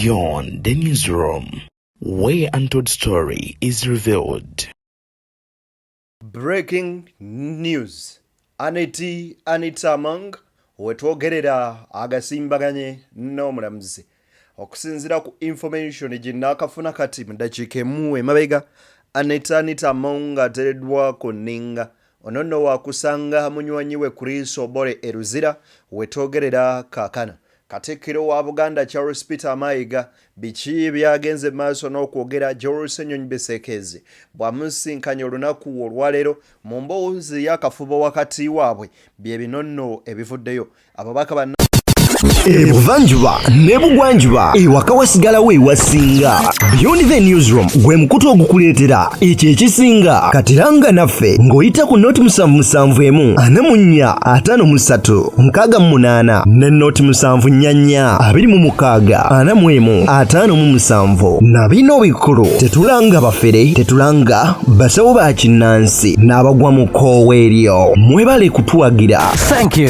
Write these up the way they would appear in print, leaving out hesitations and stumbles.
Beyond the Newsroom, where untold story is revealed. Breaking news. Aneti Anita Among wetwogerera agasimbaganye n'omulamuzi. Okusinziira ku information gye naakafuna kati mu ddakiika emu emabega, Aneti Anita Among ateereddwa ku nninga. Ono nno waakusanga munywanyi we Chris Obore e Luzira wetwogerera kaakano. Katikkiro wa Buganda Charles Peter Mayiga biki byagenze maaso n'okwogera Joel Ssenyonyi Bisekeezi bw'amusisinkanye olunaku olwaleero mu mboozi ey'akafubo wakati waabwe bye bino nno ebivuddeyo. Ababaka ba Ebuvanjuba n'ebugwanjuba ewaka wasigalawo ewasinga. Beyond the Newsroom gwe mukutu ogukuleetera ekyo ekisinga. Katiranga naffe ng'oyita ku noti 771 44 53 68 ne noti 744 26 41 57. Na bino bikulu, tetulanga bafere, tetulanga basawo ba kinnansi n'abagwa mu kkoowa eryo. Mwebale kutuwagira. Thank you.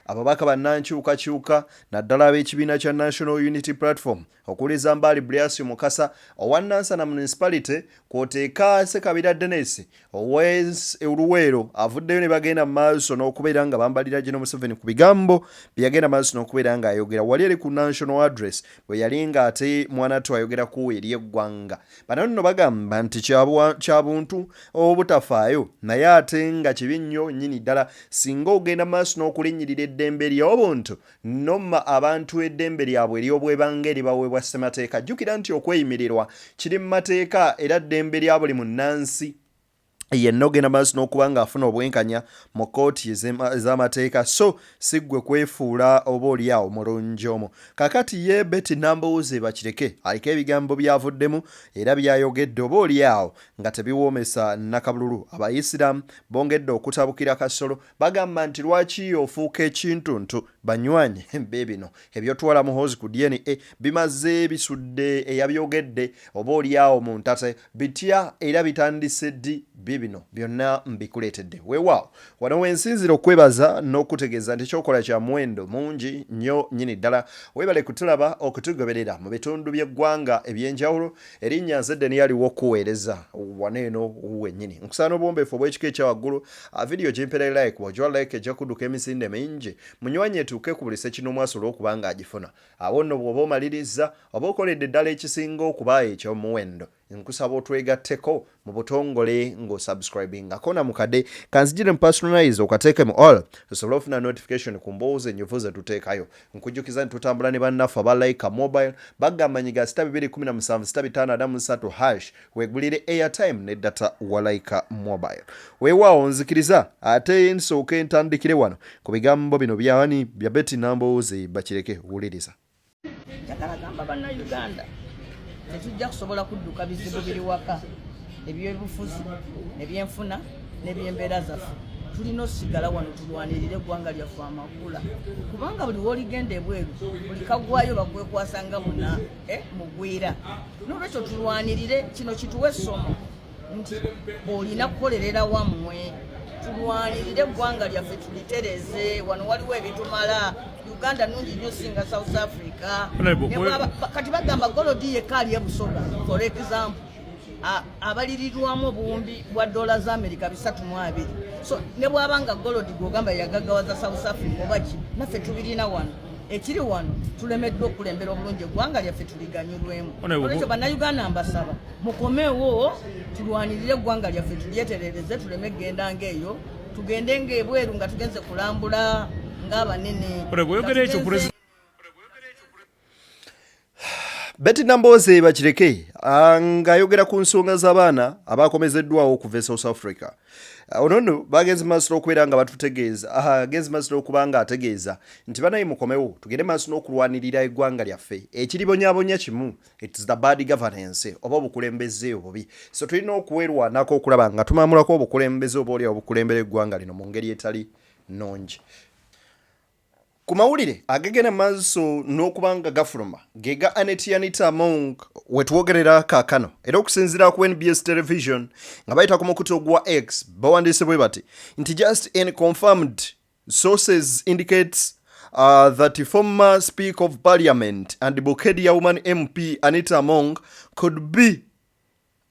Ababaka bannankyukakyuka naddala ab'ekibiina kya National Unity Platform okuli Zambaali Bliasio Mukasa owa Nansana Municipality kw'oteeka Ssekabira Denis ow'e Luweero avuddeyo ne bagenda mu maaso n'okubeera nga bambalira General Museveni ku bigambo bye yagenda maaso n'okubeera ng'ayogera wali eri ku National Address bwe yali ng'ate mwanattu ayogera ku eri eggwanga. Bano nno bagamba nti kya buntu obutafaayo naye ate nga kibi nnyo nnyini ddala singa ogenda maaso n'okulinnyirira eddembe ly'obuntu n'omma abantu eddembe lyabwe ery'obwebange eribaweebwa ssemateeka. Jjukira nti okweyimirirwa kiri mu mateeka era ddembe lya buli munnansi yenna ogenda maaso n'okuba ng'afuna obwenkanya mu kkooti ez'amateeka so si ggwe kwefuula oba oli awo mulungi omu. Kaakati ye Betty Nambooze Bakireke aliko ebigambo by'avuddemu era by'ayogedde oba oli awo nga tebiwoomesa nakabululu. Abayisiraamu bongedde okutabukira Kasolo, bagamba nti lwaki ofuuka ekintuntu banywanyi be bino eby'otwala Muhoozi ku DNA bimaze bisudde eyabyogedde oba oli awo mu ntate bitya era bitandise ddi? Biibino byonna mbikuleetedde. Weewaawo wano we nsinziira okukwebaza n'okukutegeeza nti ky'okola kya muwendo mungi nnyo nnyini ddala. Weebale kutulaba, okutugoberera mu bitundu by'eggwanga eby'enjawulo. Erinnya nze Deniali w'okukuweereza wano eno wennyini. Nkusaba n'obuwombeefu obw'ekika ekya waggulu, vidiyo gimpeere like, bw'ogiwa like ejja kudduka emisinde mingi. Munywanyi etuuke ku buli ssekinnoomu asobole okuba ng'agifuna. Awo nno bw'oba omalirizza, oba okoledde ddala ekisinga okuba eky'omuwendo. Nkusaba otwegatteko mu butongole ng'osubscribingako na mukade kanzijire mu personalize okateeke mu all osobole ofuna notification ku mboozi ennyuvu ze tuteekayo. Nkujjukiza nti tutambula ne bannaffe aba Laika Mobile bagamba nyiga sita 217 sita 543 hash weegulire airtime ne data wa Laika Mobile. Weewaawo nzikiriza ate nsooke ntandikire wano ku bigambo bino byani bya Betty Nambooze Bakireke wuliriza. Njagala gamba bannayuganda tetujja kusobola kudduka bizibu biri waka ebyobufuzi ebyenfuna n'ebyembeera zaffe. Tulina osigala wano tulwanirire eggwanga lyaffe amakula, kubanga buli woligenda ebweru buli kagwayo bakwekwasa nga muna mugwira. N'olwekyo tulwanirire kino kituwe essomo nti olina kukolerera wammwe, tulwanirire eggwanga lyaffe tulitereze. Wano waliwo ebitumala. Uganda nungi nnyo singa South Africa. Kati bagamba golodi yekka ali ebusoga for example abalirirwamu obuwumbi bwa dola za Amerika 320. So ne bwaba nga golodi gwogamba yagaggawaza South Africa oba ki, naffe tubirina wano. Ekiri wano tulemeddwa okukulembera obulungi eggwanga lyaffe tuliganyulwemu. Olwekyo bannayuganda mbasaba mukomewo tulwanirire eggwanga lyaffe tulyeterereze, tuleme kugenda ng'eyo, tugende ng'ebweru nga tugenze kulambula ng'abanene. Betty Nambooze Bakireke ng'ayogera ku nsonga z'abaana abakomezeddwawo okuva e South Africa. Ono nno bagenze maaso n'okubeera nga batutegeeza, agenze maaso n'okuba nga ategeeza nti banaye mukomewo tugende maaso n'okulwanirira eggwanga lyaffe ekiribonyabonya kimu, it's the bad governance oba obukulembeze obubi, so tulina okwerwanako okulaba nga tumamulako obukulembeze oba oli obukulembera eggwanga lino mu ngeri etali nnungi. Ku mawulire agagenda maaso n'okuba nga gafuluma ge ga Annet Anita Among wetwogerera kaakano, era okusinziira ku NBS Television nga bayita ku mukutu ogwa X bawandiise bwe bati nti just in confirmed sources indicates That former Speaker of Parliament and Bukedia Woman MP Anita Among could be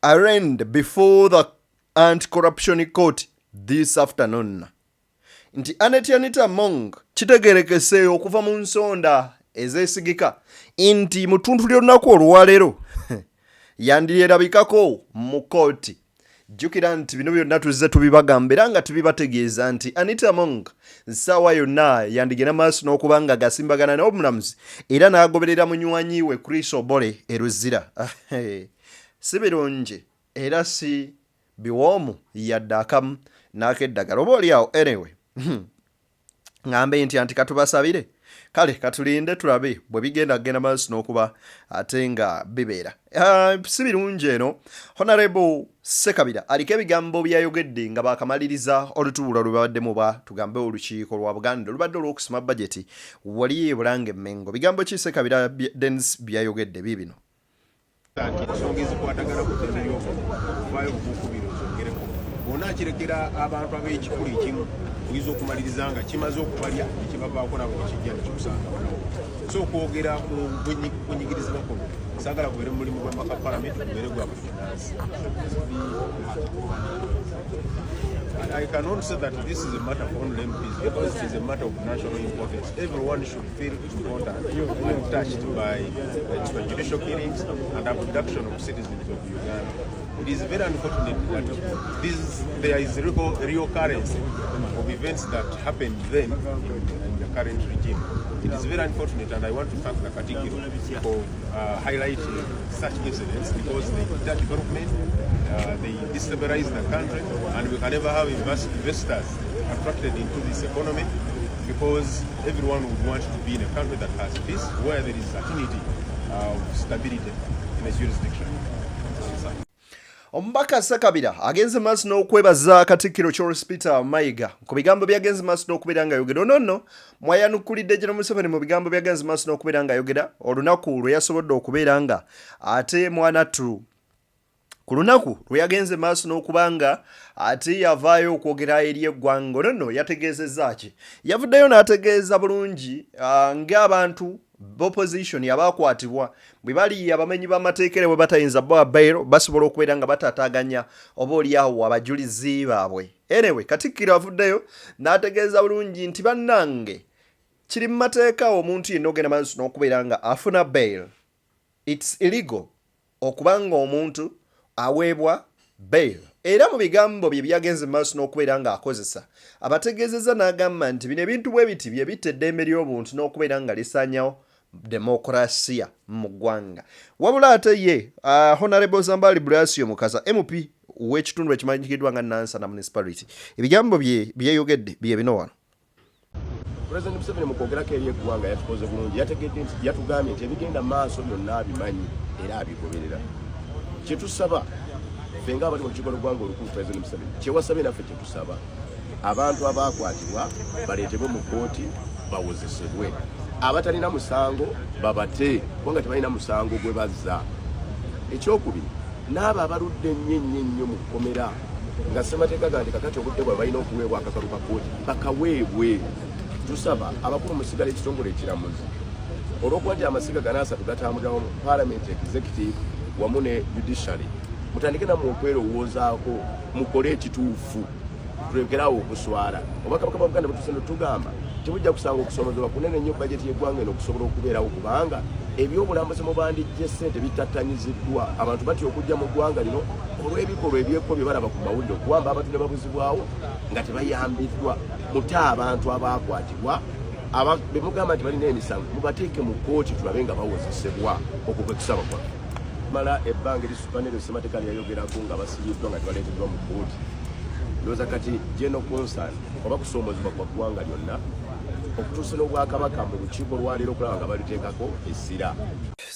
arraigned before the Anti-Corruption Court this afternoon. Nti Anet Anita Among kitegerekese okuva mu nsonda ezeesigika nti mu ttuntu ly'olunaku olwaleero yandyerabikako mu kkooti. Jjukira nti bino byonna tuzze tubibagamba era nga tubibategeeza nti Anita Among ssaawa yonna yandigenda maaso n'okuba nga gasimbagana n'omulamuzi era n'agoberera munywanyi we Chris Obore e Luzira. Si birungi era si biwoomu yadde akamu n'akeddagala oba oli awo. Anyway, ŋambe nti anti katubasabire, kale katulinde tulabe bwe bigenda kugenda maaso n'okuba ate nga bibeera. Si birungi eno. Honorable Sekabira aliko ebigambo byayogedde nga bakamaliriza olutuula lwe babaddemu, ba tugambe olukiiko lwa Buganda olubadde olw'okusoma bajeti wali e Bulange Mengo. Bigambo ki Sekabira Denis byayogedde biibino. Nti ensonga ezikwatagana ku ddembe ly'obuntu ovaayo obukuubira ozogereko, bwona akirekera abantu ab'ekikulu ekimu oyinza okumaliriza nga kimaze okubalya nekibavaako nabo nekijja nekikusanga walawo. So okwogera ku kunyigirizibwa kuno saagala kubeere mu mulimu gwa maka palamenti, kubeere gwa buli munansi. I cannot say that this is a matter for only MPs because it is a matter of national importance. Everyone should feel important and touched by extrajudicial killings and abduction of citizens of Uganda. It is very unfortunate that there is real currency of events that happened then in the current regime. It is very unfortunate, and I want to thank the Katikiro for highlighting such incidents because they deter development, they destabilize the country, and we can never have investors attracted into this economy because everyone would want to be in a country that has peace, where there is certainty of stability in a jurisdiction. Omubaka Sekabira agenze maaso n'okwebaza Katikkiro Charles Peter Mayiga ku bigambo byagenze maaso n'okubeera ng'ayogera. Ono nno mwayanukulidde General Museveni mu bigambo byagenze maaso n'okubeera ng'ayogera olunaku lwe yasobodde okubeera nga ate mwanattu ku lunaku lwe yagenze maaso n'okuba nga ate yavaayo okwogera eri eggwanga. Ono nno yategeezezza ki? Yavuddeyo n'ategeeza bulungi ng'abantu b'opposition abakwatibwa bwe bali abamenyi b'amateeka era bwe batayinza bawa bail, basobola okubeera nga bataataaganya oba oliawo abajulizi baabwe. Anyway, Katikkiro avuddeyo n'ategeeza bulungi nti bannange, kiri mu mateeka omuntu yenna ogenda maaso n'okubeera nga afuna bail. It's illegal okuba nga omuntu aweebwa bail. Era mu bigambo bye byagenze maaso n'okubeera ng'akozesa, abategeezezza n'agamba nti bino ebintu bwe biti bye bitta eddembe ly'obuntu n'okubeera nga lisaanyawo demokurasiya mu ggwanga. Wabula ate ye Honorable Zambali Brasio Mukasa, MP w'ekitundu ekimanyikiddwa nga Nansana Municipality, ebigambo bye byeyogedde bye bino wano. President Museveni mu kwogerako eri eggwanga yatukoze bulungi, yategedde nti yatugambye nti ebigenda maaso byonna abimanyi era abigoberera. Kyetusaba ffe ng'abali mu lukiiko lw'eggwanga olukulu, President Museveni kyewasabye naffe kyetusaba, abantu abaakwatibwa baleetebwe mu kkooti bawozesebwe, abatalina musango babate kubanga tebalina musango gwe bazza. Ekyokubiri, n'abo abaludde ennyo ennyo ennyo mu kkomera nga ssemateeka ga nti kakati obudde bwabwe balina okuweebwa akakalu ka kkooti bakaweebwe. Tusaba abakulu musigala ekitongole ekiramuzi, olw'okuba nti amasiga gano asatu gatambulira wamu, parliament, executive wamu ne judiciary, mutandike nammwe okwerowoozaako, mukole ekituufu, tulekerawo okuswala. Obwakabaka bwa Buganda butuse tugamba tebujja kusanga okusoomozebwa kunene nnyo bajeti y'eggwanga eno okusobola okubeerawo, kubanga ebyobulambuzi mubandijja essente bitattanyiziddwa. Abantu batya okujja mu ggwanga lino olw'ebikolwa ebyekko bye balaba ku mawulire, okuwamba abantu ne babuzibwawo nga tebayambiddwa. Mute abantu abaakwatibwa bemugamba nti balina emisango, mubateeke mu kkooti tulabe nga bawozesebwa. Okwo kwe kusaba kwaffe. Mala ebbanga erisuka neryo ssemateeka lyayogerako nga basibiddwa nga tebaleeteddwa mu kkooti. Ndowooza kati general concern oba kusoomozebwa kwa ggwanga lyonna okutuusa n'obwakabaka mu lukiiko lwaleero okulaba nga baliteekako essira.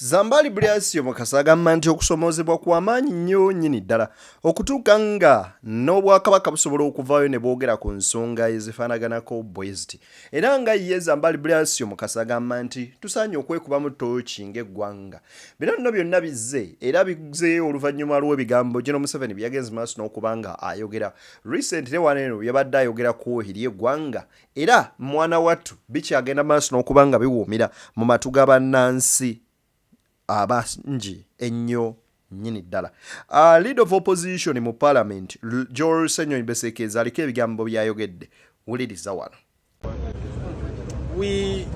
Zambaali Bulyasio Mukasa agamba nti okusomoozebwa kwa maanyi nnyo nnyini ddala okutuuka nga n'Obwakabaka busobola okuvaayo ne bwogera ku nsonga ezifaanaganako bwe ziti. Era nga ye Zambaali Bulyasio Mukasa agamba nti tusaanye okwekubamu ttooki ng'eggwanga. Bino nno byonna bizze era bizze oluvannyuma lw'ebigambo General Museveni bye yagenze maaso n'okuba nga ayogera recently wano eno yabadde ayogerako eri eggwanga Era mwana wattu bikyagenda maaso n'okuba nga biwuumira mu matu ga bannansi abangi ennyo nnyini ddala. Uh, leader of opposition mu parliament Joel Ssenyonyi Besekeezi aliko ebigambo by'ayogedde, wuliriza wano. We,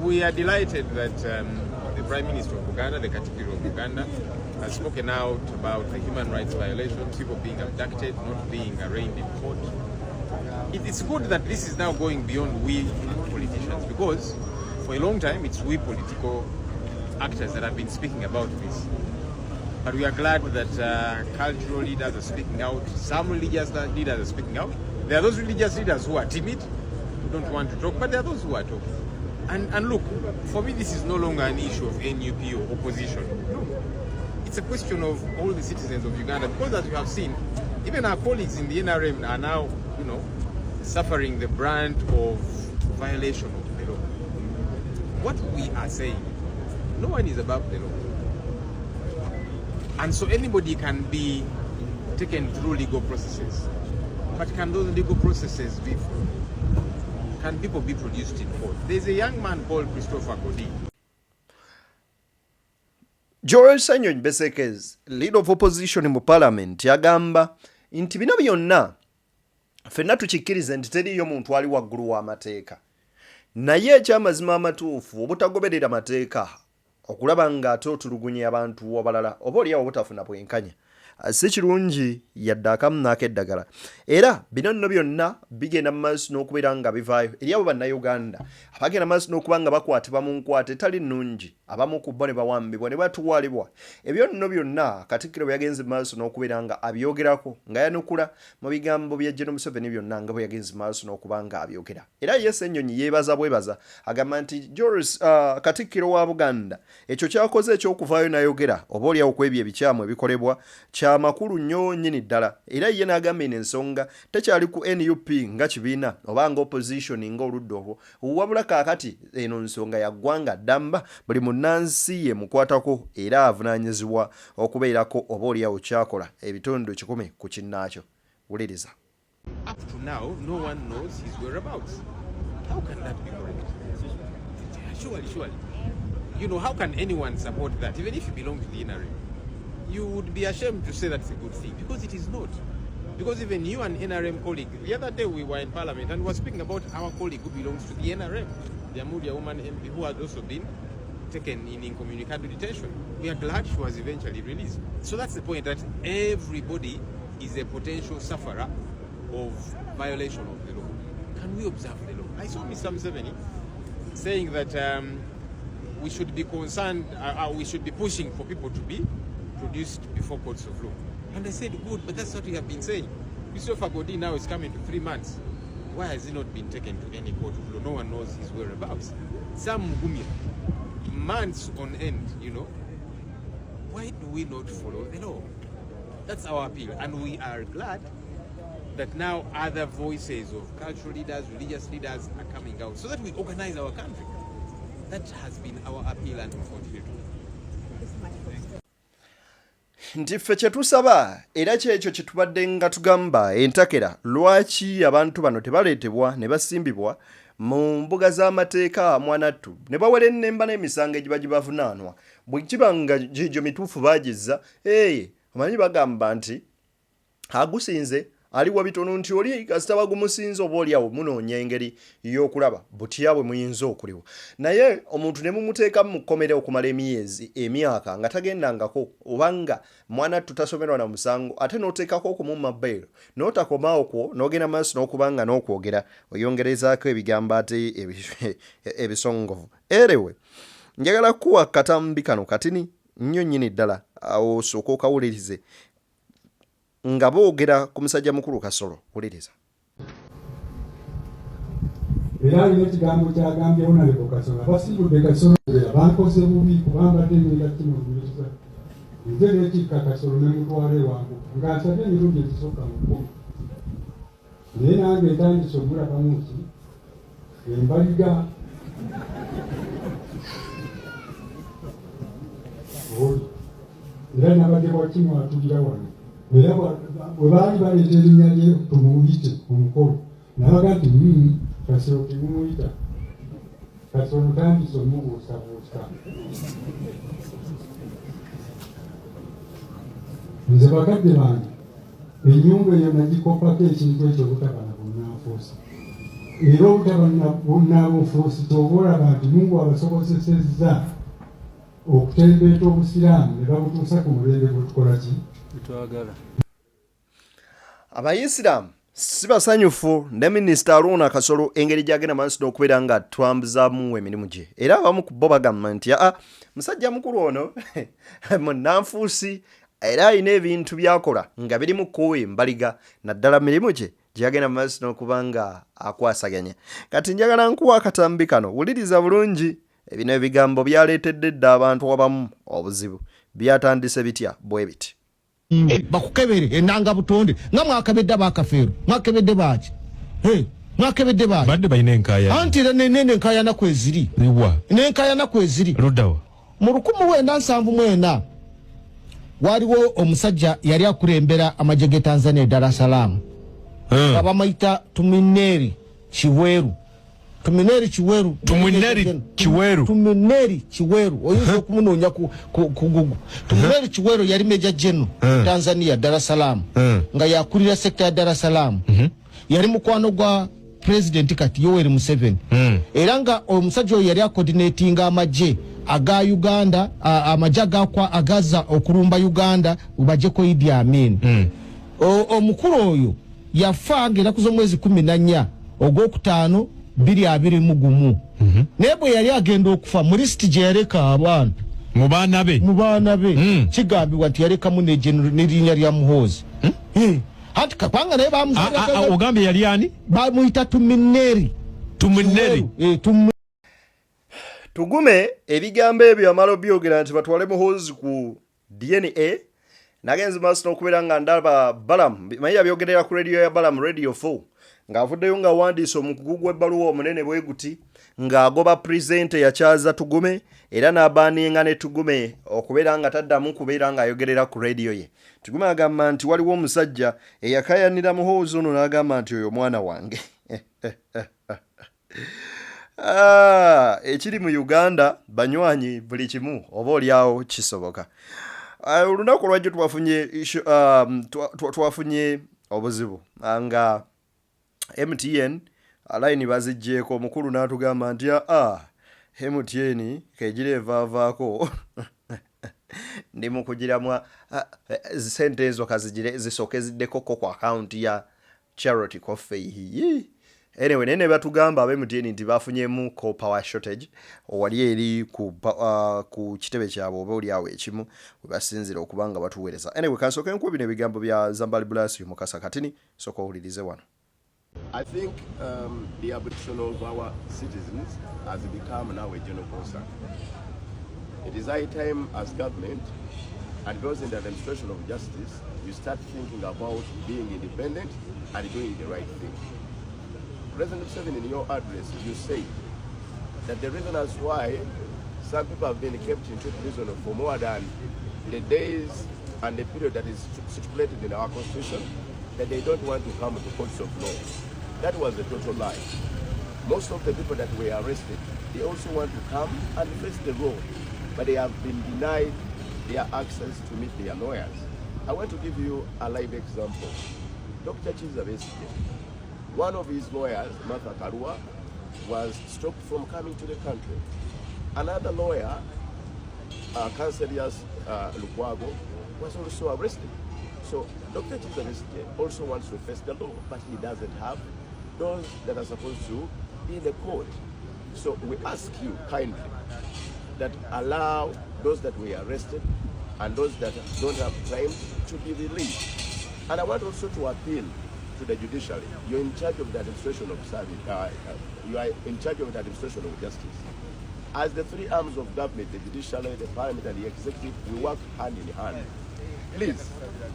we are delighted that um, the Prime Minister of Uganda, the Katikkiro of Uganda, has spoken out about the human rights violations, people being abducted, not being arraigned in court. It's good that this is now going beyond we politicians, because for a long time it's we political actors that have been speaking about this. But we are glad that cultural leaders are speaking out, some religious leaders are speaking out. There are those religious leaders who are timid, who don't want to talk, but there are those who are talking. And, and look, for me, this is no longer an issue of NUP or opposition. No. It's a question of all the citizens of Uganda, because as you have seen, even our colleagues in the NRM are now, you know, suffering the brunt of violation of the law. What we are saying, no one is above the law. And so anybody can be taken through legal processes. But can those legal processes be followed? Can people be produced in court? There's a young man called Christopher Godi. Joel Ssenyonyi Besekez, leader of opposition mu parliament, yagamba nti bino byonna ffenna tukikkirize nti teriiyo muntu ali waggulu w'amateeka, naye ekyamazima amatuufu obutagoberera mateeka okulaba ng'ate otulugunya abantu abalala oba oliawo obutafuna bwenkanya si kirungi yadde akamu n'akeddagala. Era bino nno byonna bigenda mu maaso n'okubeera nga bivaayo eri abo Bannayuganda abagenda maaso n'okuba nga bakwatibwa mu nkwata etali nnungi, abamu ku bo ne bawambibwa ne batwalibwa. Ebyo nno byonna Katikkiro bwe yagenze mu maaso n'okubeera nga abyogerako nga yanukula mu bigambo bya General Museveni byonna nga bwe yagenze maaso n'okuba nga abyogera. Era ye Ssenyonyi yeebaza bwebaza, agamba nti Joris, uh, Katikkiro wa Buganda ekyo ky'akoze eky'okuvaayo n'ayogera oba olyawo ku ebyo ebikyamu ebikolebwa kya makulu nnyo nnyini ddala. Era ye n'agamba eno ensonga tekyali ku nup nga kibiina oba nga opposition nga oludda olwo, wabula kaakati eno nsonga ya ggwanga ddamba buli munnansi yemukwatako era avunaanyizibwa okubeerako oba olyawo kyakola ebitundu kikumi ku kinnaakyo. Wuliriza. Up to now, no one knows his whereabouts. How can that be correct? Surely, surely. You know, how can anyone support that, even if you belong to the NRM? You would be ashamed to say that's a good thing, because it is not. Because even you and NRM colleague, the other day we were in parliament and we were speaking about our colleague who belongs to the NRM, the Amuria woman MP who had also been taken in incommunicado detention. We are glad she was eventually released. So that's the point, that everybody is a potential sufferer of violation of the law. Can we observe the law? I saw Mr. Museveni saying that um, we should be concerned, uh, uh, we should be pushing for people to be produced before courts of law. And I said, good, but that's what we have been saying. Christopher Godi now is coming to 3 months. Why has he not been taken to any court of law? No one knows his whereabouts. Sam Mugumya, months on end, you know. Why do we not follow the law? That's our appeal. And we are glad that now other voices of cultural leaders, religious leaders are coming out so that we organize our country. That has been our appeal and we continue to. Nti ffe kye tusaba era kyekyo kye tubadde nga tugamba entakera lwaki abantu bano tebaleetebwa ne basimbibwa mu mbuga z'amateeka mwanattu ne bawerennemba n'emisango egiba gibavunaanwa bwe kiba nga gigyo mituufu baagizza ee omanyi bagamba nti agusinze aliwa bitono nti oli kasita bagumusinze oba oli awo munoonya engeri y'okulaba butya bwe muyinza okuliwa naye omuntu ne mumuteekamu mu kkomera okumala emyezi emyaka nga tagendangako oba nga mwanattu tasomerwa na musango ate n'oteekako okumumma bail n'otakoma okwo n'ogenda maaso n'okuba nga n'okwogera oyongerezaako ebigambo ate ebisongovu erewe njagala kukuwa katambi kano katini nnyo nnyini ddala awo osooka okawulirize nga boogera ku musajja mukulu Kasolo. Wuliriza. Era alina ekigambo kyagambye Honorable Kasolo, abasiibudde Kasolo bankoze bubi kuba mbadde ngenda kimulumiriza. Nze neetikka Kasolo ne mutwala ewangu nga nsabye emirundi egisukka mu kkumi. Naye nange ntandise omulabamu nti embaliga oli era nabadde bwakimwatulira wano era bwe baali baleeta erinnya lye tumuyite omukolo nabaga nti hmm, Kasolo temumuyita Kasolo ntandise omubuusabuusa nze bakadde bange Ennyumba eyo nagikoppako ekintu ekyo obutaba na bunnanfuusi. Era obutaba na bunnanfuusi ky'oba olaba nti Mungu abasobozesezza okutembeeta Obusiraamu ne babutuusa ku mulembe gwe tukola ki? Twagala. Abayisiraamu si basanyufu ne minisita Aruuna Kasolo engeri gy'agenda maaso n'okubeera nga twambuzaamu emirimu gye era abamu ku bo bagamba nti aa musajja mukulu ono munnanfuusi era alina ebintu by'akola nga birimu kkuwa embaliga naddala mirimu gye gye yagenda mu maaso n'okuba nga akwasaganya. Kati njagala nkuwa akatambi kano, wuliriza bulungi bino ebigambo byaleetedde dda abantu abamu obuzibu. Byatandise bitya? Bwe biti. Bakukebere enanga butonde nga mwakebedde abakafeero mwakebedde baaki mwakebedde baaki badde balina enkayana anti era nene enkayana kweziri n'enkayana kweziri luddawa Mu 1974 waliwo omusajja yali akulembera amagye ge Tanzania e Dar es Salaam nga bamuyita Tumineri Kiweru. Tumineri Kiweru. Tumineri Kiweru. Tumineri Kiweru. Oyinza okumunoonya ku, ku, ku Google. Tumineri Kiweru yali Major General Tanzania Dar es Salaam nga yakulira sekta ya Dar es Salaam. Yali mukwano gwa President kati Yoweri Museveni era nga omusajja oyo yali akodinatinga amagye aga Uganda amagye agakwa agaza okulumba Uganda bajeko Idi Amin. Omukulu oyo yafa nga enaku z'omwezi 14 ogwokutaano 2021. Naye bwe yali agenda okufa mu lisiti gye yaleka abaana mu baana be mu baana be kigambibwa nti yalekamu n'erinnya lya Muhoozi. Anti kapanga naye bamuzalira ah, ah, ogambye yali ani? Bamuyita Tumineri. Tumineri. Eh, Tugume ebigambo ebyo amala obyogera nti batwale Muhoozi ku DNA nagenze maaso n'okubeera nga ndaba Balaam manyi yabyogerera ku radio ya Balaam Radio 4 ng'avuddeyo ng'awandiise omukugu gw'ebbaluwa omunene bwe guti ng'agoba pulezidenti eyakyaza Tugume era n'abaaninga ne Tugume okubeera nga taddamu kubeera ng'ayogerera ku radio ye. Tugume agamba nti waliwo omusajja eyakayanira Muhoozi ono n'agamba nti oyo mwana wange. Ah, ekiri mu Uganda banywanyi buli kimu oba olyawo kisoboka. Ah, olunaku olwajjo twafunye um, twafunye obuzibu ah, nga MTN line baziggyeko omukulu n'atugamba nti aa MTN kegira evaavaako ndi mu kugiramwa sente ezo kazigire zisooke ziddeko ko ku akawunti ya Charity Coffee. Anyway, naye ne batugamba aba MTN nti bafunyemu ko power shortage wali eri ku, ku kitebe kyabwe oba oli awo ekimu we basinzira okuba nga batuweereza. Anyway, kansooke nkuwe bino ebigambo bya Zambali Bulasio Mukasa Katini. Soka owulirize wano. I think um, the abduction of our citizens has become now a general concern. It is high time as government and those in the administration of justice, you start thinking about being independent and doing the right thing. President Museveni, in your address, you say that the reason as why some people have been kept into prison for more than the days and the period that is stipulated in our constitution, that they don't want to come to courts of law. That was a total lie. Most of the people that were arrested, they also want to come and face the law, but they have been denied their access to meet their lawyers. I want to give you a live example. Dr. Kizza Besigye, one of his lawyers, Martha Karua, was stopped from coming to the country. Another lawyer, Cancelius Lukwago, was also arrested. So Dr. Kizza Besigye also wants to face the law, but he doesn't have those that are supposed to be in the court. So we ask you kindly that allow those that were arrested and those that don't have crimes to be released. And I want also to appeal to the judiciary, you're in charge of the administration of service, you are in charge of the administration of justice. As the three arms of government, the judiciary, the parliament, and the executive, we work hand in hand. Please,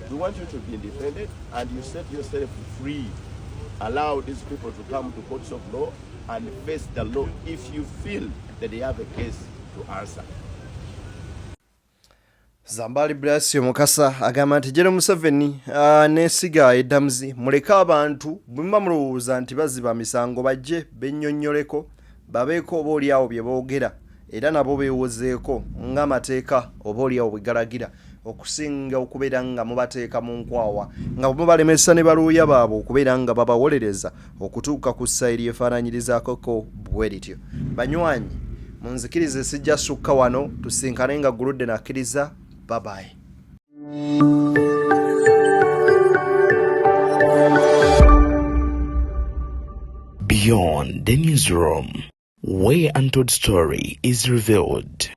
we want you to be independent and you set yourself free. Allow these people to come to courts of law and face the law if you feel that they have a case to answer. Zambali Blasio Mukasa agamba nti General Museveni n'ensiga eddamuzi muleke abantu bwe muba mulowooza nti baziba misango bajje bennyonnyoleko babeeko oba oliawo bye boogera era nabo beewozeeko ng'amateeka oba oliawo bwe galagira okusinga okubeera nga mubateeka mu nkwawa nga mubalemesa ne balooya baabwe okubeera nga babawolereza okutuuka ku ssa eryefaananyirizaakoko bwe lityo. Banywanyi munzikirize sijja sukka wano tusinkane nga guludde nakkiriza babayi. Beyond the newsroom, where untold story is revealed.